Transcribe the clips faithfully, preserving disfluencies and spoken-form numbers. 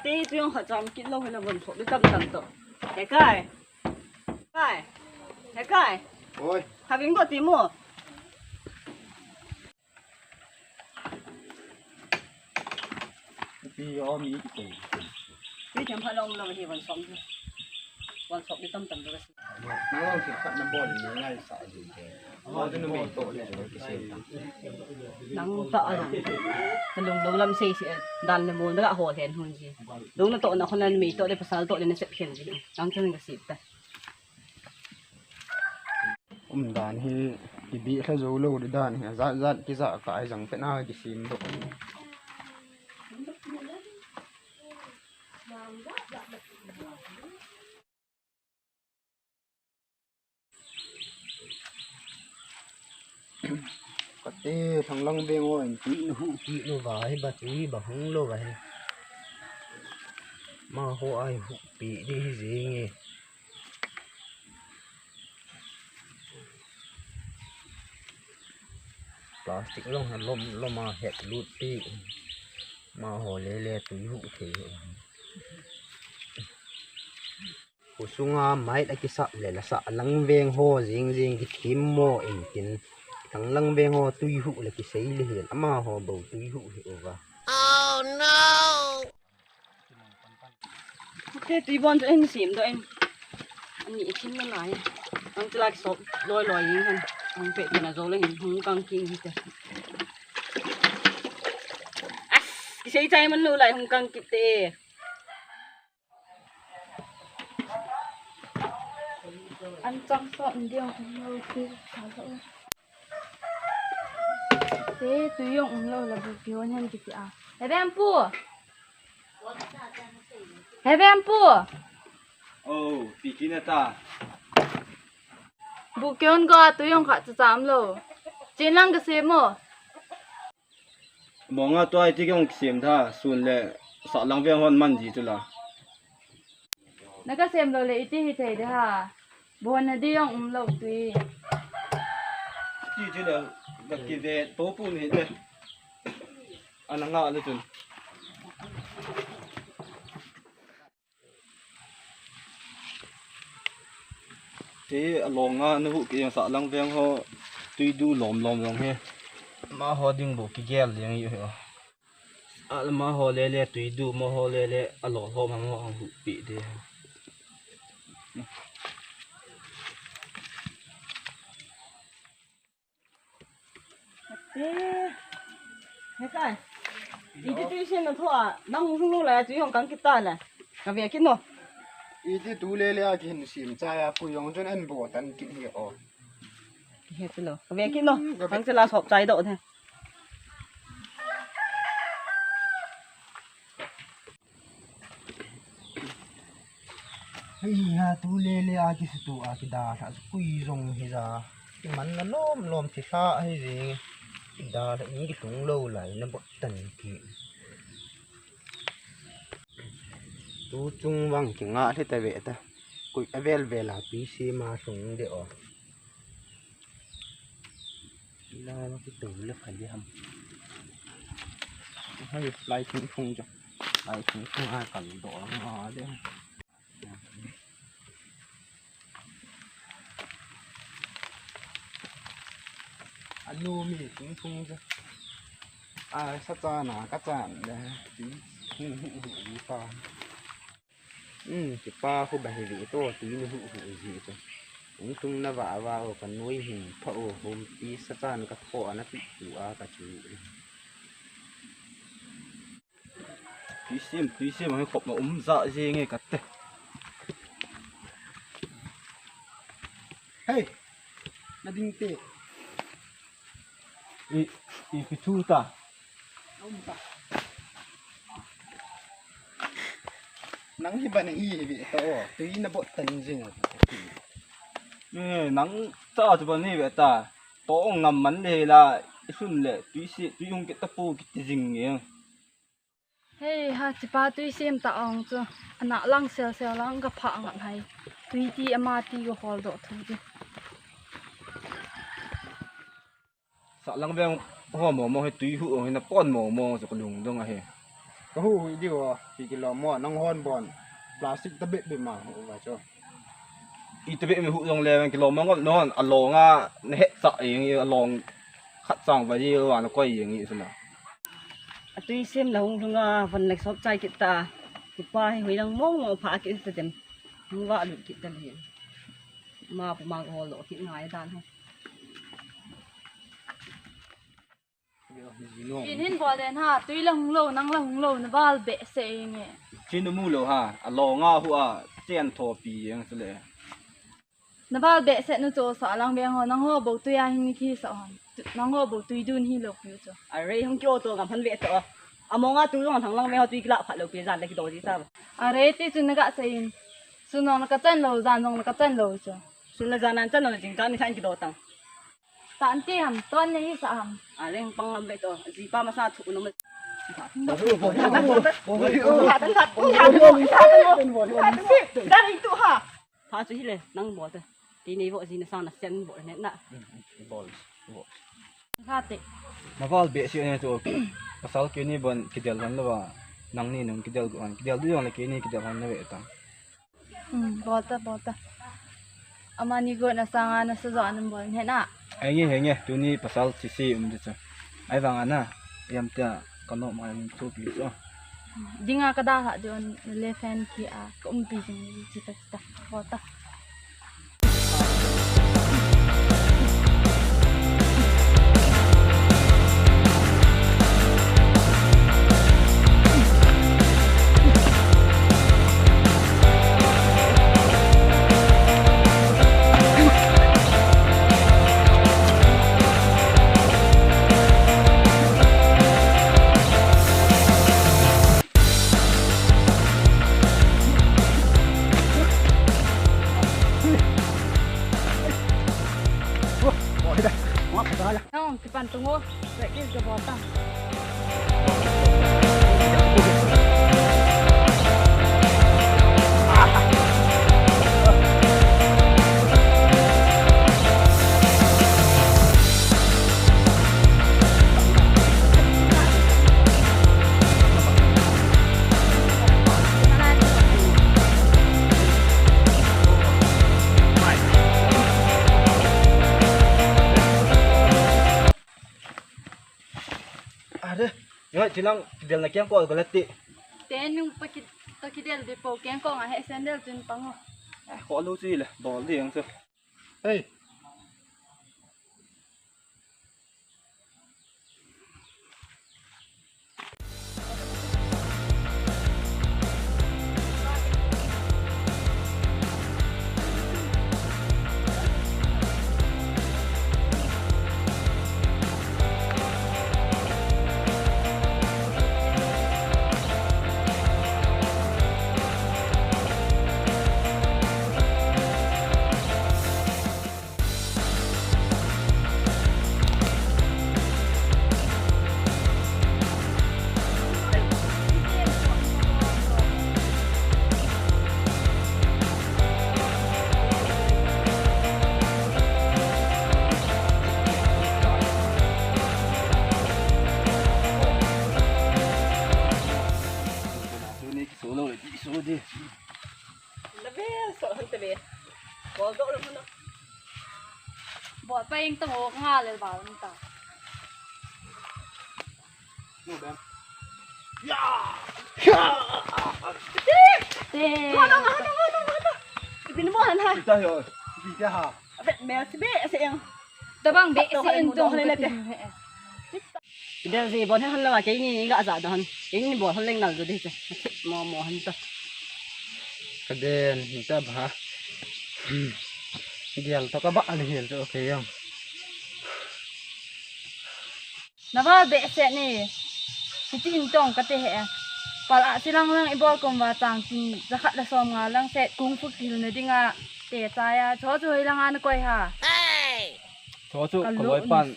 Te tu jong khat cham kit lou hela von thop di tam tam to. He kai. Kai. He kai. Oi. Kha ving ko ti mo. Pi yo mi ki te. Pi jam ha long long hi von som. Von som di tam tam to. Nang long si khat na bol ni ngai sa ji ke. Mo tu nu mi to le ki se ta. Nang ta a. Nalung lou lam sei sei dan le mo na ho hen hun ji. Lung na to na khon na mi to le pasal to le na sep khen ji. Nang chan ka sip ta. Um dan hi ki bi kha zo lo dan hi. Zat zat ki za ka ai jang pe na ki sim do. Kate thang lang veng o in tui nu hu ki nu va hi ba tui ba hung lo va hi. Ma ho ai hu pi di hi jing e. Plastic long ha lom lom a het lut pi. Ma ho le le tui hu thei. Khusunga mait a kisap le la sa lang veng ho jing jing ki thim mo in tin. Thang lang veng ho tui hu le ki sei le hin ama ho bo tui hu hi uva. Te tui bon chu en sim do en. Ani i chin na nai. Ang tila ki sop loi loi yin han. Ang pe te na zo le hin hung kang king hi te. As, ki sei chai man lo lai hung kang ki te. An chang so in diang um lo ki ka lo. Te tui jong um lo la bu ki hon hen ki ti a. He vem pu. He vem pu. Oh, pi ki na ta. Bu ki hon ko a tui jong kha cha cha um lo. Chin lang ka se mo. Bonga tua iti kong kisem tha, sun le sa lang veng hon man ji tu la. Na ka sem lo le iti hi thei de ha. Bon na di jong um lo tui. Ti ti le, ka ki ve to pu ni le. Ana nga le tun. Te along a na hu ki jong sa lang veng ho tui du lom lom jong he. Ma ho ding bu ki gel ding yu he. Al ma ho le le tui du ma ho le le alo ho ma ho ang hu pi de. He kai. Iti tui sem na thua, nang hung lou lai tui jong kang kit ta le. Ka ve kit no. Iti tu le le a kin sim chai a pu jong chun en bo tan kit hi o. He tu lo. Ka ve kit no. Kang chela sop chai do the. Hei ha tu le le a ki su tu a ki da sa kui jong hi ja. Ki man na lom lom ki sa hi jing. Ki da sa in ki tung lo lai na bot tan ki. Tu chung vang ki nga le ta ve ta. Kui a vel vel a pi si ma sung de o. Ila ma ki tu le pha le ham. Hai lai chung chung ja. Lai chung chung a kan do ma de. Anu mi tung tung ja. A sa cha na ka cha na. Ti. Hu hu hu hu pa. Um, ti pa hu ba hi vi to ti ni hu hu ji to. Tung tung na va va o ka nui hin pha o hum pi sa cha na ka pho na pi hu a ka chu. Tui sem, tui sem, hei khop na um ja jeng e ka te. Hei, na ding te. I, i pi chu ta. Um ta. Nang hi ba na hi ve ta o, tui na bot tan jeng. E, nang ta chu ba ni ve ta. To ngam man le la, i sun le, tui se, tui hung ke ta pu ki ti jing e. Hei ha, chipa tui sem ta ong chu. Ana lang sel sel lang ka pha ngat hai. Tui ti ama ti ko hol do thu ti. Sa lang veng ho mo mo he tui hu ong he na pon mo mo chu ka lung dong a he. Ka hu hu diu, ki kilom mo, nang hon bon. Plastic tabep bep ma, hu va cho. I tabep mi hu jong le, kilom mo ngol non, along a, na het sa ing, along khat sang va diu, ana koi ing, i suna. Atui sem la hung hung a, van lek sop chai kit ta. Kipa hi hui lang mong mong pha kit ta dem. Hung va lut kit ta le. Ma pu ma ko lo kit ngai dan ho. Kin hin bol den ha, tui la hung lo, nang la hung lo, na bal behseh inge. Chin mu lo ha, along a hu a, chen tho pi yang sele. Na bal behseh nu cho sa lang veng ho, nang ho bo tui a hin ki sa hon. Nang ho bo tui dun hi lo pi cho. Are hung kyo to ngam han ve to. Among a tu long thang lang veng ho tui kila phat lo pi jan le ki do ji sa. Are ti chu na ga sa in. Su nong na ka chan lo, jan nong na ka chan lo cho. Su na jan an chan lo jing ka ni than ki do tang. Tan ti ham, ton ni sa ham. A leng pang lam ve to, ji pa masa thu no ma. Dari tu ha. Pha chu hile, nang bol te. Ti nei vo ji na sang na sen vo ne na. Bol, vo. Kha te. Na bal behseh ne chu. Pasal kini bon kidel han lo ba. Nang ni nung kidel go han. Kidel du jong le kini kidel han na ve ta. Hmm, bol ta, bol ta. Amani go na sanga na sa jo anam bol ne na. Henge, henge, tuni pasal sisi um de chu. Ai vang ana, yam tia ka nom mai min thu pi so. Dinga ka da ha de on le fan ki a, ka um pi jing ji ta ta. Bol ta. Nong, kipan tungo, practice ka bol ta. Are, ngai, chilang kidel na kiang ko ko lati. Te nung pa ki, to kidel de po kiang ko nga he sandal tun pango. Eh, ko lu chi le, dol de yang chu. Hey. Solo, solo di. Lavel, so han te be. Bol do lo na. Bol pa ing tang o nga le ba ta. No ba. Ya! Ya! Te. Hana, hana, hana, hana. Ibin mo han ha. Kita yo. Kita ha. Abe, mel si be, se yang. Tabang be, se en dong le te. Idel si bol han la, keini ga ja don. Keini bol han leng nal jo de che. Mo mo han ta. Ka den, hinta ba. Hmm. Gel to ka ba an hel jo ke yang. Na bal behseh ni. Hiti in tong ka te he. Pal a silang lang i bol kom va chang tin, jakhat le som nga lang set kung fu kihil na dinga te chaya. Cho chu hoi langa na koi ha. Cho chu ka loi pan.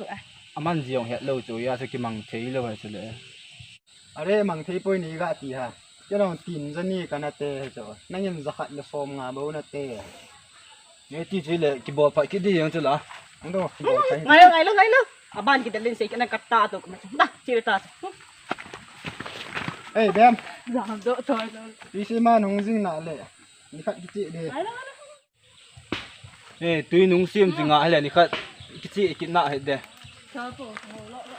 Aman jiong het lo chu ya chu kimang thei lo ha chu le. Are mang thei poi ni ga ti ha. Kei nong tin ja ni ka na te he cho. Nangin jakhat le som nga bo na te. Nge ti chi le kibol pha kidi yang chu la. Ang do kibol pha. Ngai lo, ngai lo, ngai lo. Aban kidel in sei ka na ka ta to ka ma. Da, chi ta. Ei, Bem. Jam doh toi lo. Tui sem a nung jing na le. Nikhat kiche de. Ai lo, ai lo. Eh, tui nung sem jing a le nikhat kiche kit na he de. Sa po, ho lo, lo.